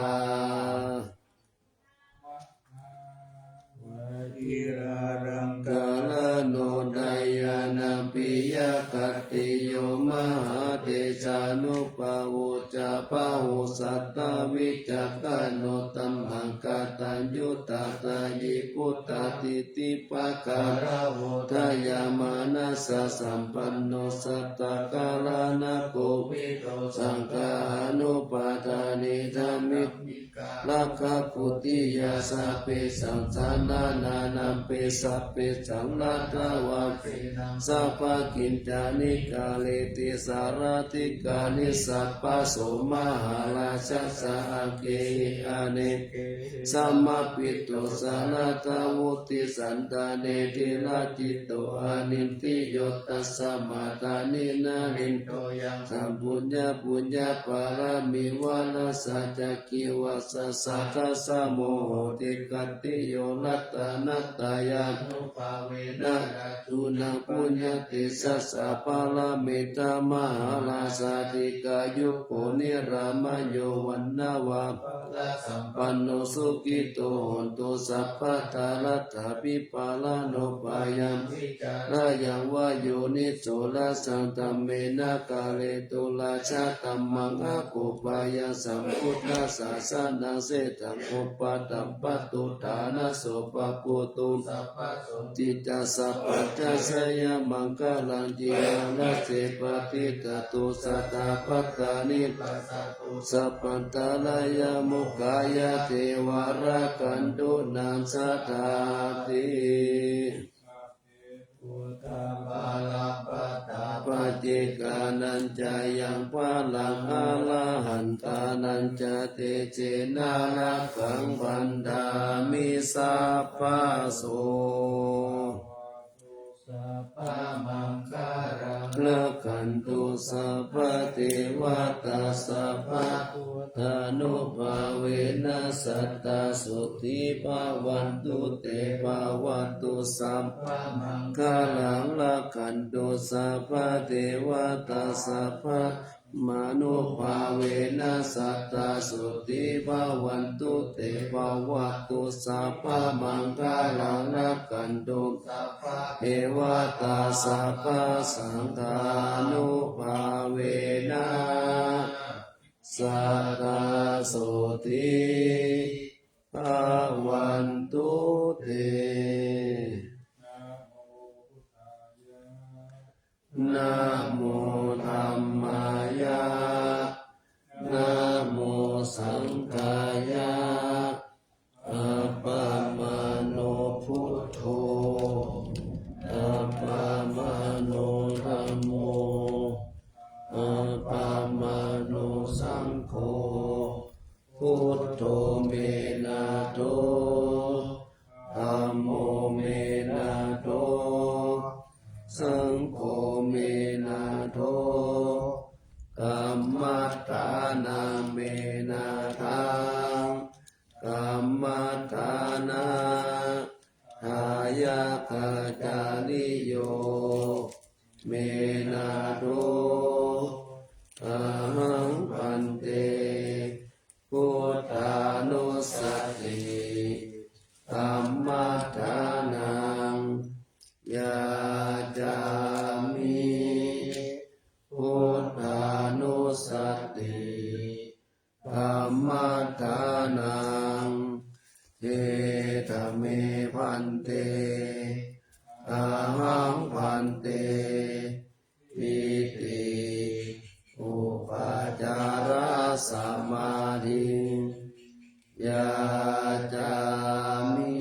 Vajirajaṃ galaṇodayaṃ appiyakhatiyo mahātejānubhāvo ca bāhuṃ sattaṃ vicakkhaṇo tamhaṃ kataññutā tayi puttā titipakāra vodayamānasa sampanno sattakallaṇakovido saṅgahanupadā Nidhammi rakkhakuttiyā sabbesaṃ janānānampi sabbesaṃ laddhavā jinaṃ sabbakiñcāni kareti sārathikāni sabbaso mahārājassa aggehi anekehi samāpito sarathā vuḍḍhisaṇṭhane dhīraji to anindriyo tasmā dāni na nindo yaṃ saṅgho yaṃ puññapuññapāramī varassa ca cīvassa sadasamo hoti khattiyo ratanattayānubhāvena rājūnaṃ puññatejasā paranimmitā mahārājā dīghāyuko nirāmayo vaṇṇavā balāsampanno sukhito hontu sabbadā. Laddhābhipālanubhāyaṃ vicārāyaṃva yoniso rājadhammena kāretu rājadhammaṃ akūpayaṃ sambuddhasāsanaṃ seshaṃ upaṭṭhappatu ṭhānaso pāpūtu sabbaso tti ca sabbadā jayamaṅgalaṃ. Jiyarajje patiṭṭhātu sadā bhātā nirāsā tu sabbantarāyaṃ mokkhaṃ yāceva rakkhantu naṃ sadāti. Buddhā balappattā paccekānañca yaṃ balaṃ arahantānañca tejena rakkhaṃ bandhāmi sabbaso. Rakkhantu sabbadevatā sabbabuddhānubhāvena sadā sotthī bhavantu te. Bhavatu sabbamaṅgalaṃ rakkhantu sabbadevatā sabba mānubhāvena sadā sotthī bhavantu te. Bhavatu sabbamaṅgalaṃ rakkhantu sabbadevatā sabbasaṅghānubhāvena sadā sotthī bhavantu te. Namo dhammāya, namo saṅghāya. Appamāṇo buddho, appamāṇo dhammo, appamāṇo saṅgho. Buddho me nātho, dhammo me nātho, saṅgho me nātho, kammaṭṭhānaṃ me nāthaṃ, kammaṭṭhānadāyakācariyo me nātho. Ahaṃ bhante buddhānussati dhammaṭṭhānaṃ yācāmi. Buddhānussati dhammaṭṭhānaṃ. Etha me bhante, ahaṃ bhante iti upācārasamādhiṃ yācāmi.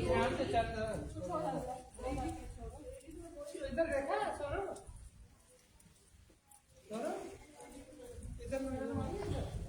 ध्यान से चल। इधर देखा ना, सौरभ? सौरभ? इधर नजर मारिए, इधर।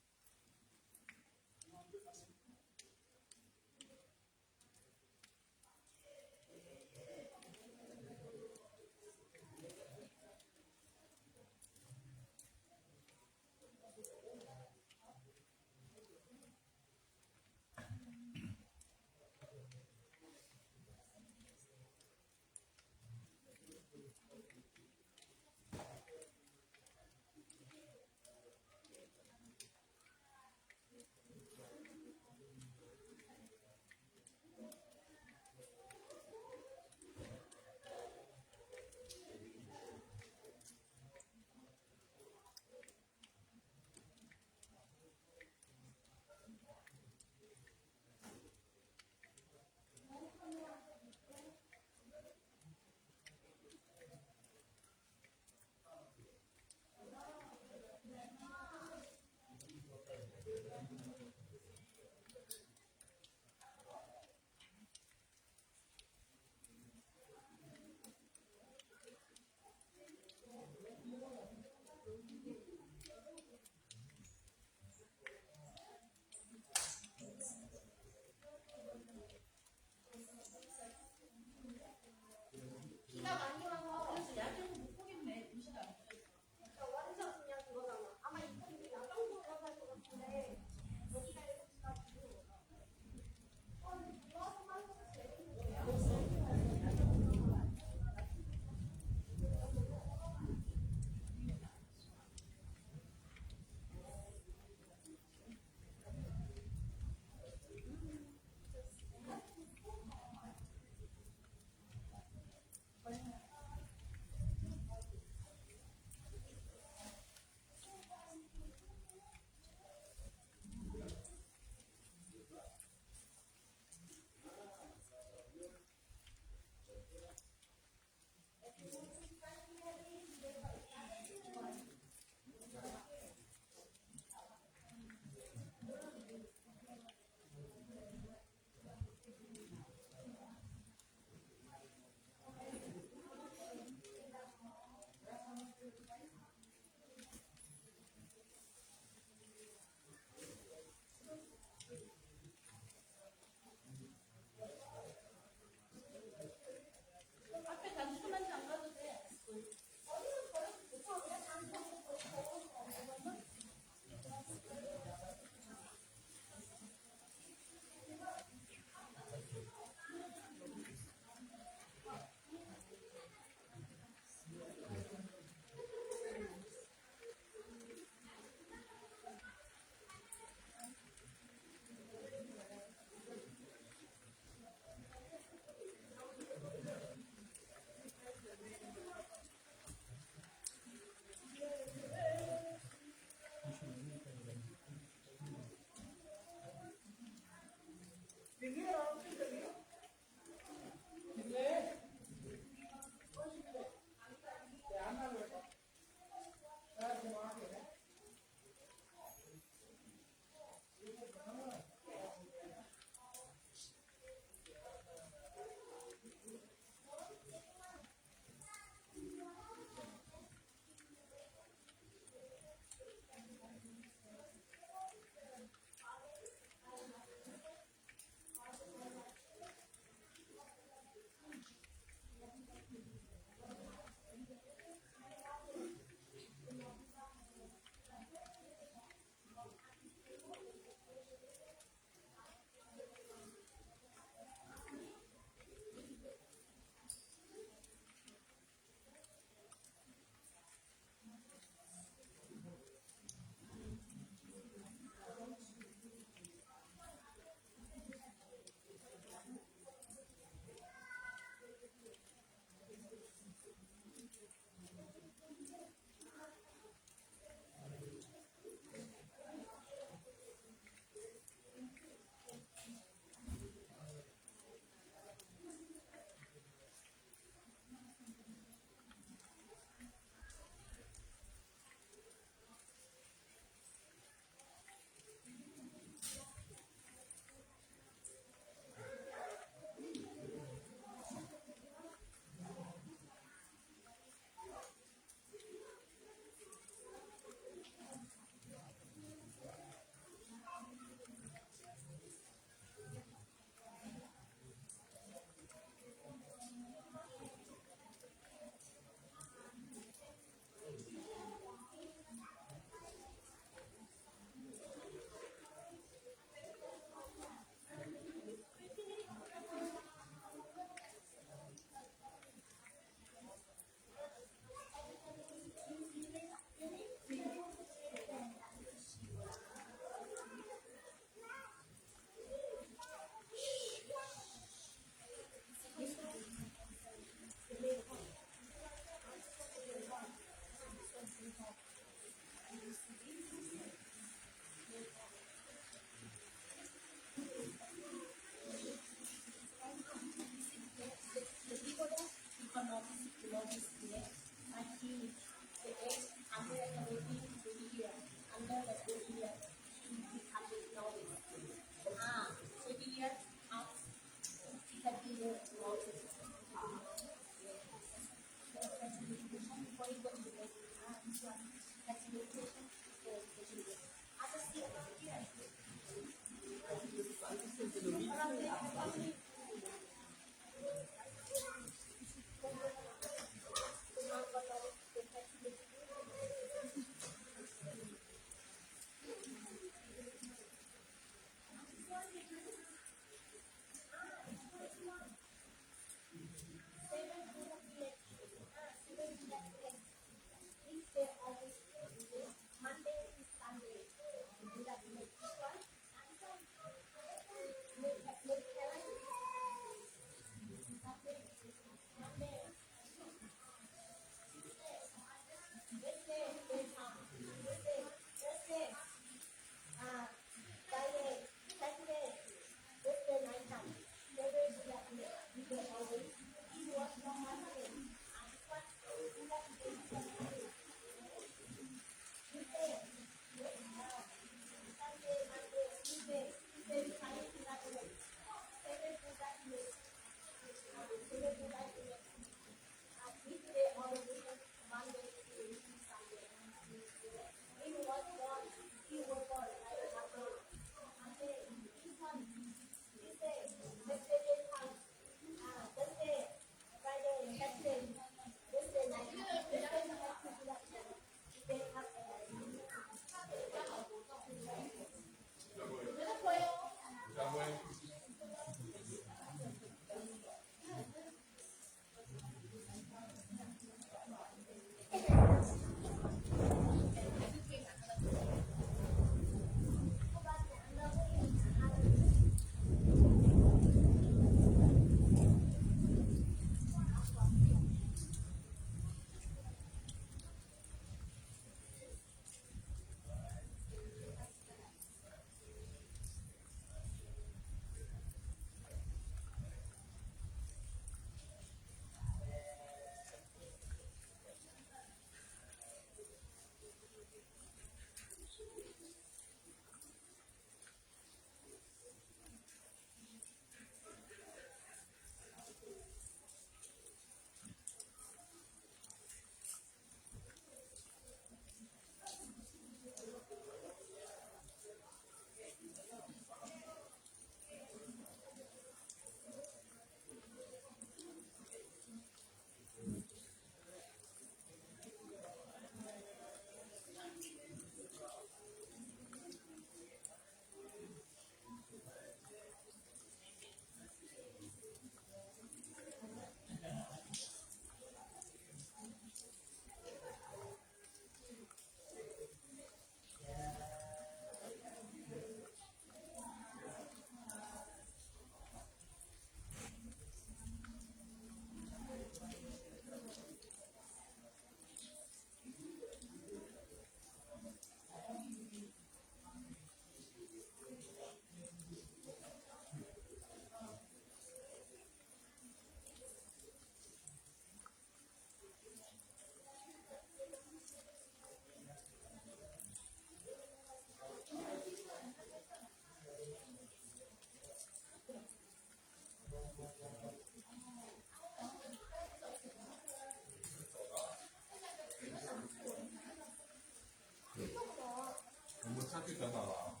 我们下去等好了啊。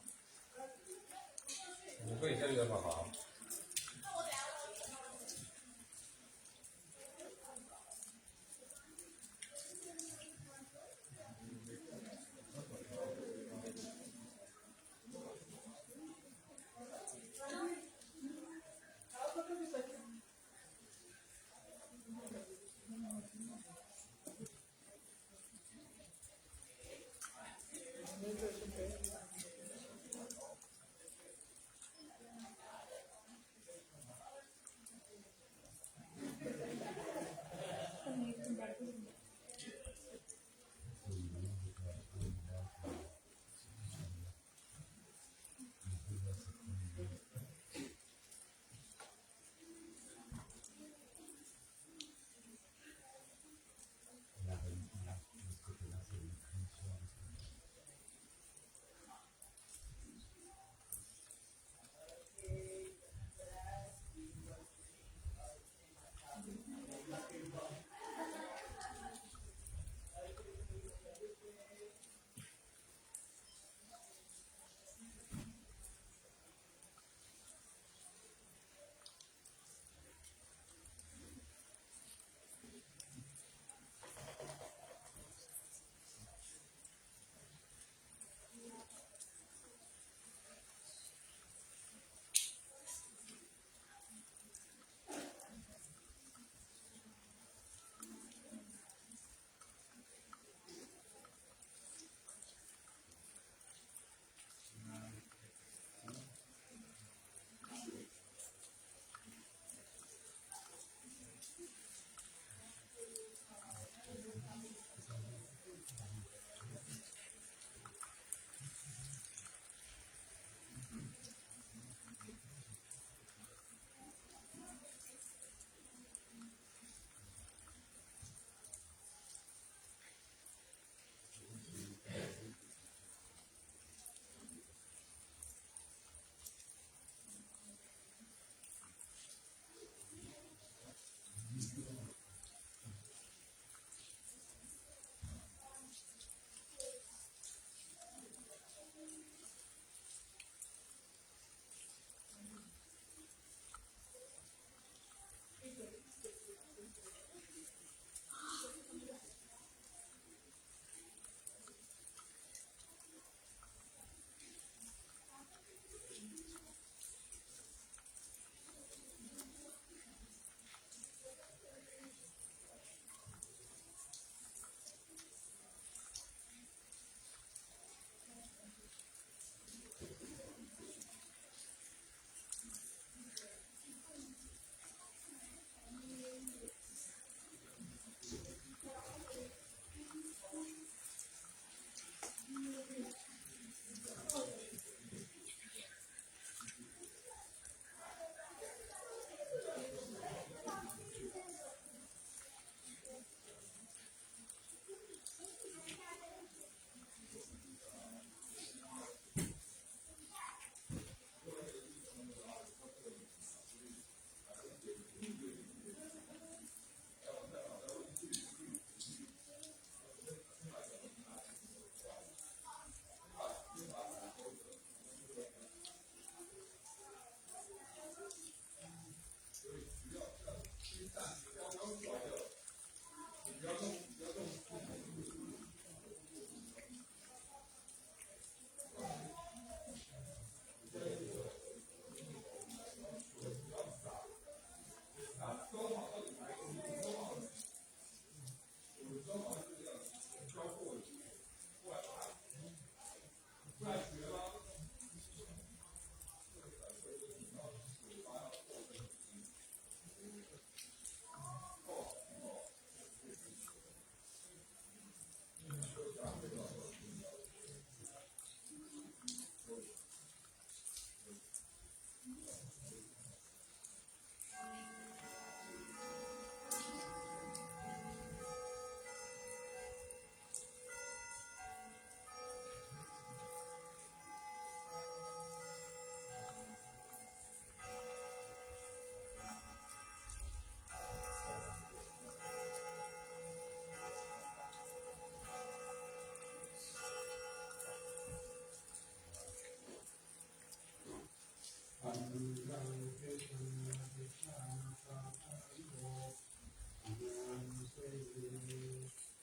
我们可以下去等好了啊。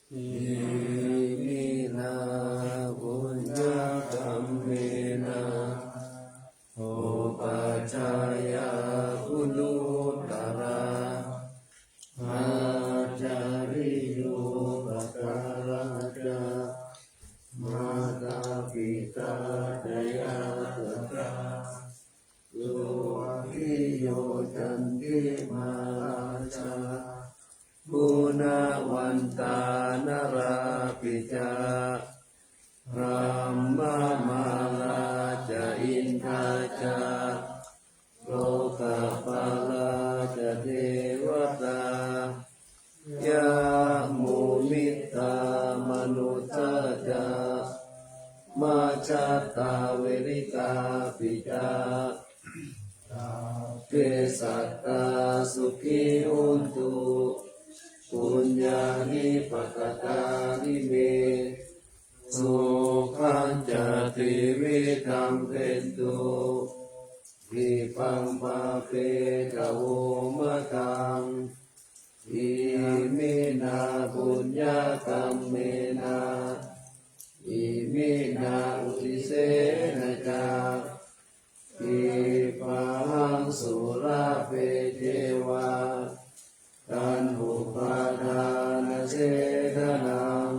Iminā puññakammena upajjhāyā guṇuttarā, ācariyūpakārā ca mātā pitā ca ñātakā, sukkhī vo candimā rājā, guṇavantā narāpi ca, brahmamārā ca indā ca, lokapālā ca devatā, yamo mittā manussā ca, majjhattā verikāpi ca, sabbe sattā sukhī hontu, puññāni pakatāni me, sukhañca tividhaṃ dentu, khippaṃ pāpetha vo mataṃ. Iminā puññakammena, iminā uddisena ca, khippāhaṃ sulabhe ceva, taṇhupādānachedanaṃ,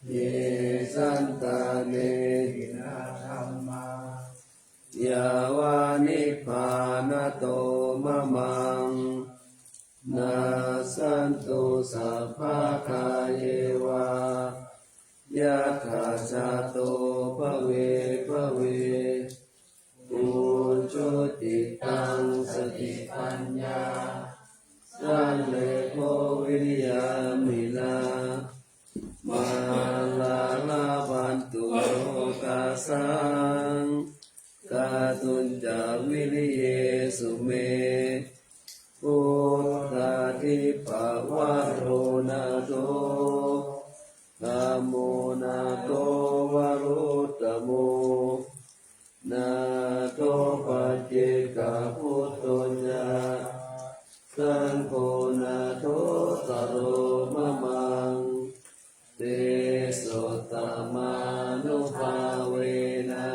ye santāne hinā dhammā, yāva nibbānato mamaṃ, nassantu sabbadā yeva, yattha jāto bhave bhave. Ujucittaṃ satipaññā, sallekho viriyamhinā, mārā labhantu nokāsaṃ, kātuñca viriyesu me. Buddhādhipavaro nātho, dhammo nātho varuttamo, nātho paccekabuddho ca, saṅgho nāthottaro mamaṃ. Tesottamānubhāvena,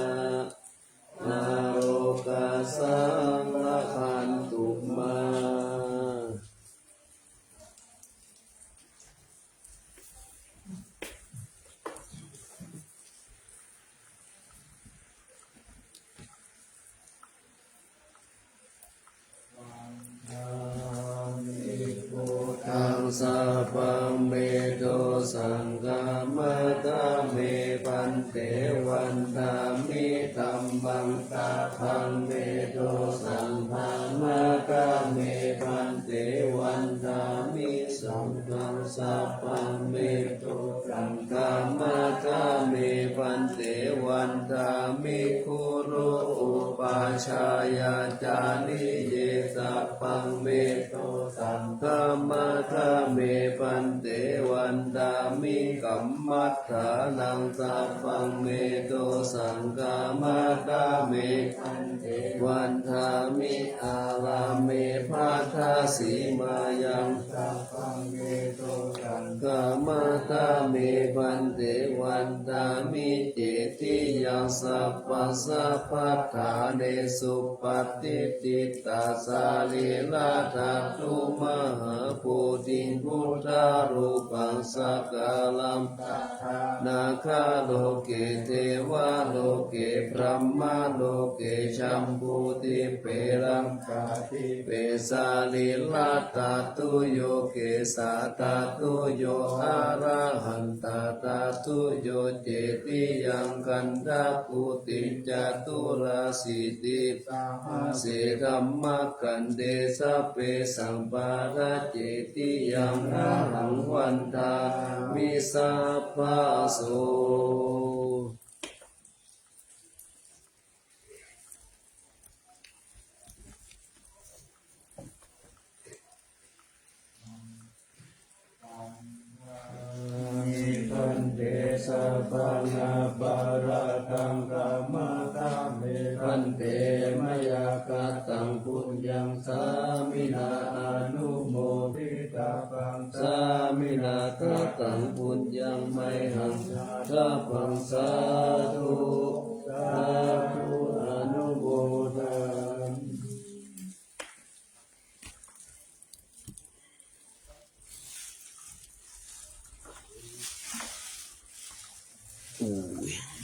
mārokāsaṃ labhantu mā. Taṃ sabbaṃ me dosaṃ khamatha me bhante. Vandāmi dhammaṃ sabbaṃ me dosaṃ khamatha me bhante. Vandāmi saṅghaṃ sabbaṃ me dosaṃ khamatha me bhante. Vandāmi guru upajjhāyācariye sabbaṃ me dosaṃ khamatha me bhante. Vandāmi kammaṭṭhānaṃ sabbaṃ me dosaṃ khamatha me bhante. Vandāmi ārāme bhaddasīmāyaṃ sabbaṃ me dosaṃ khamatha me bhante. Vandāmi cetiyaṃ sabbaṃ sabbaṭṭhānesu patiṭṭhitā sarīradhātu mahābodhiṃ buddharūpaṃ sakalaṃ sadā nāgaloke devaloke brahmaloke jambudīpe laṅkādīpe sarīradhātuyo kesādhātuyo arahantātūyo cetiyaṃ gandhakuṭiṃ caturāsīti sahase dhammakkhandhe sabbesaṃ padacitti yaṃ ahaṃ vandāmi sabbaso. Bhante sabbaṃ aparādhaṃ khamatha me bhante, mayā kataṃ puññaṃ sāminā anumoditabbaṃ, sāminā taṃ puññaṃ mayhaṃ dātabbaṃ. Sādhu, sādhu, anumodāmi. โอ้ย